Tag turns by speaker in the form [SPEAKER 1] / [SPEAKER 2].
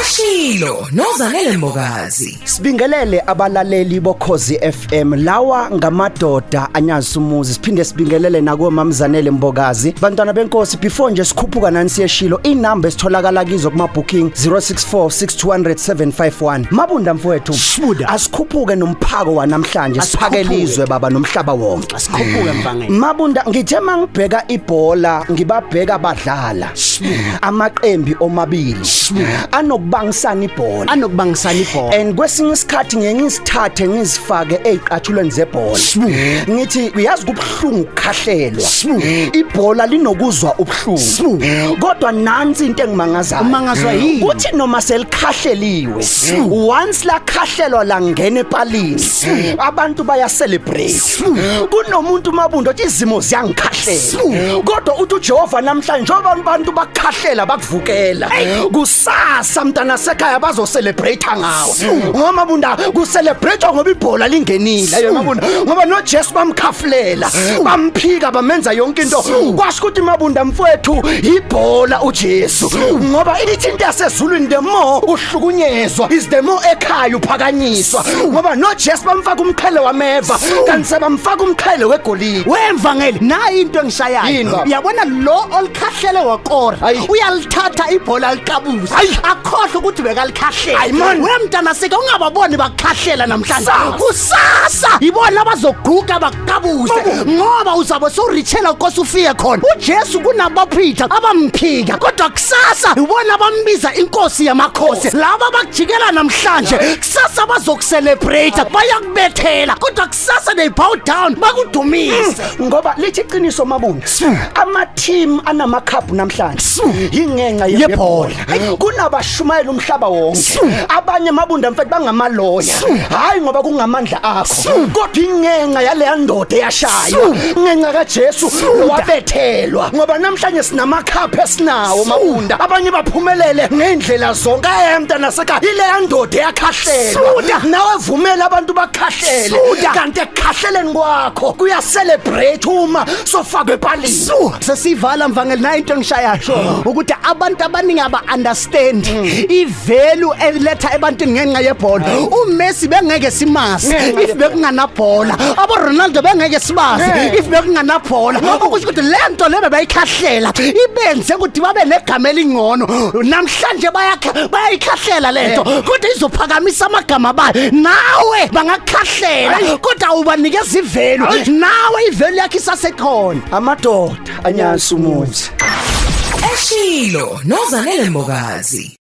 [SPEAKER 1] Eshilo noZanele Mbokazi.
[SPEAKER 2] Sibingelele abalaleli boKhozi FM, lawa ngamadoda anyazisa umuzi. Siphinde sibingelele nakuwe, Mamzanele Mbokazi. Bantwana benkosi, before nje sikhuphuka nani siyeshilo, inamba esitholakala kizo kuma booking 064 6200 751. Mabunda mfowethu.
[SPEAKER 3] Sbuda.
[SPEAKER 2] Asikhuphuke nomphako wanamhlanje, siphakele
[SPEAKER 3] Asikhuphuke.
[SPEAKER 2] izwe baba nomhlaba wonke.
[SPEAKER 3] Asikhuphuke, mvangeli.
[SPEAKER 2] Mabunda, ngithe mangibheka ibhola, ngibabheka badlala amaqembi omabili anokubangisana ibhola.
[SPEAKER 3] Anokubangisana ibhola.
[SPEAKER 2] And kwesinye isikhathi ngiye ngizithathe ngizifake ezicathulweni zebhola, ngithi uyazi kubuhlungu ukukhahlelwa, ibhola linokuzwa ubuhlungu, kodwa nansi into engimangazayo.
[SPEAKER 3] Umangazwa yini?
[SPEAKER 2] Kuthi noma selikhahleliwe, once lakhahlelwa langena epalini, abantu baya celebrate. Kunomuntu, Mabunda, othi izimo ziyangikhahlela, kodwa uthi uJehova namhlanje, njengoba abantu bakukhahlela bakuvukela, kusasa mntana sekhaya bazo celebrate ngawe, ngoba Mabunda ku celebrate ngoba ibhola lingenile. Ayo Mabunda, ngoba noJesu bamkhafulela, bamphika, bamenza yonke into. Kwasho ukuthi, Mabunda mfowethu, ibhola uJesu, ngoba ithi into yasezulwini, the more uhlukunyezwa is the more ekhaya uphakanyiswa, ngoba noJesu bamfaka umqhele wameva, kanti sebamfaka umqhele wegolide.
[SPEAKER 3] Wemvangeli, nayi into engishayayo.
[SPEAKER 2] Yini, baba?
[SPEAKER 3] Uyabona lo olikhahlele wakora,
[SPEAKER 2] Ayi.
[SPEAKER 3] uyalithatha ibhola alikabuze, akhohlwe ukuthi bekalikhahlela.
[SPEAKER 2] Ayi, man.
[SPEAKER 3] Wemntana sike ungababoni bakukhahlela namhlanje,
[SPEAKER 2] Sasa.
[SPEAKER 3] kusasa ibona abazoguga bakukabuze, ngoba uzabe sowurichela nkosi ufike khona. UJesu kunabaphitha abamphika, kodwa kusasa ibona abambiza inkosi yamakhosi. Laba bakujikela namhlanje, kusasa bazokucelebrate. Bayakubethela, kodwa kusasa they bow down bakudumise.
[SPEAKER 2] Ngoba lithi iqiniso, Mabunda, ama team anamakhaphu namhlanje ingenxa
[SPEAKER 3] Yebhola.
[SPEAKER 2] yebhola. Kunabashumayela umhlaba wonke, abanye, Mabunda mfethu, bangamaloya, hayi ngoba kungamandla akho, kodwa ingenxa yaleya ndoda eyashaywa, ngenxa kaJesu wabethelwa, ngoba namhlanje sinamakhaphu esinawo, Mabunda. Abanye baphumelele ngendlela zonke ayemntana seka ileya ndoda eyakhahlelwa.
[SPEAKER 3] Suda.
[SPEAKER 2] Nawe vumela abantu bakhahlele,
[SPEAKER 3] Suda.
[SPEAKER 2] kanti ekukhahleleni kwakho kuya celebrate uma sofakwe epalini.
[SPEAKER 3] Su sesivala, mvangeli, nayo into engishayayo ukuthi abantu abaningi aba understand ivalue eletha ebantwini ngenxa yebhola. uMessi bengeke simazi
[SPEAKER 2] Ngenxa
[SPEAKER 3] if bekunganabhola, abo Ronaldo bengeke sibazi if bekunganabhola. Okusho ukuthi lento le bebayikhahlela ibenze ukuthi babe negama elingcono namhlanje. Bayayikhahlela lento, kodwa izophakamisa amagama bayo. Nawe bangakukhahlela, kodwa ubanikeza ivalue, nawe ivalue yakho isasekhona.
[SPEAKER 2] Amadoda anyasa umuzi.
[SPEAKER 1] Eshilo noZanele Mbokazi.